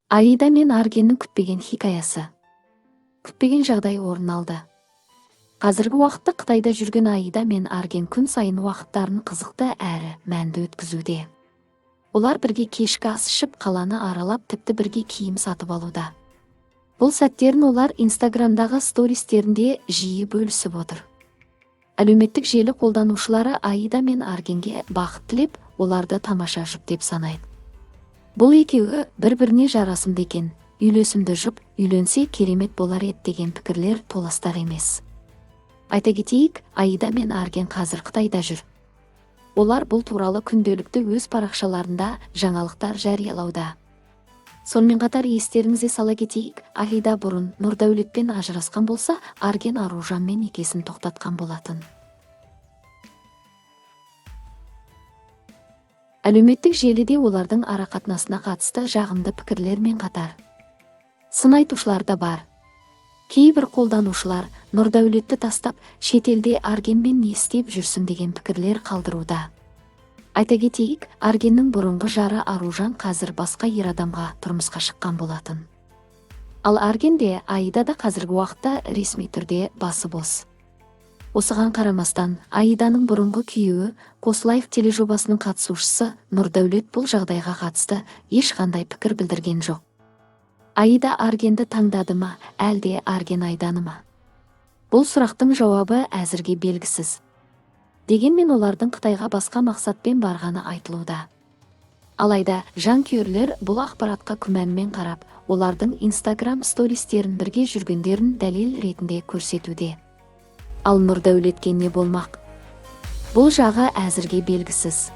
Аида мен Аргеннің күтпеген хикаясы. Күтпеген жағдай орын алды. Қазіргі уақытта Қытайда жүрген Аида мен Арген күн сайын уақыттарын қызықты әрі мәнді өткізуде. Олар бірге кешкі ас ішіп, қаланы аралап, тіпті бірге киім сатып алуда. Бұл сәттерін олар Инстаграмдағы стористерінде жиі бөлісіп отыр. Әлеуметтік желі қолданушылары Аида мен Аргенге бақыт тілеп, оларды тамаша жұп деп санайды. Бұл екеуі бір-біріне жарасымды екен, үйлесімді жұп, үйленсе керемет болар еді деген пікірлер толастар емес. Айта кетейік, Аида мен Арген қазір Қытайда жүр. Олар бұл туралы күнделікті өз парақшаларында жаңалықтар жариялауда. Сонымен қатар естеріңізге сала кетейік, Аида бұрын Нұрдәулетпен ажырасқан болса, Арген Аружанмен некесін тоқтатқан болатын. Әлеуметтік желіде олардың арақатынасына қатысты жағымды пікірлермен қатар сын айтушылар да бар. Кейбір қолданушылар Нұрдәулетті тастап, шетелде Аргенмен не істеп жүрсің деген пікірлер қалдыруда. Айта кетейік, Аргеннің бұрынғы жары Аружан қазір басқа ер адамға тұрмысқа шыққан болатын. Ал Арген де, Аида да қазіргі уақытта ресми түрде басы бос. Осыған қарамастан, Аиданың бұрынғы күйеуі, Қосылайық тележобасының қатысушысы Нұрдәулет бұл жағдайға қатысты ешқандай пікір білдірген жоқ. Аида Аргенді таңдады ма, әлде Арген Аиданы ма? Бұл сұрақтың жауабы әзірге белгісіз. Дегенмен олардың Қытайға басқа мақсатпен барғаны айтылуда. Алайда жанкүйерлер бұл ақпаратқа күмәнмен қарап, олардың Инстаграм стористерін бірге жүргендерін дәлел ретінде көрсетуде. Ал Нұрдәулетке не болмақ? Бұл жағы әзірге белгісіз.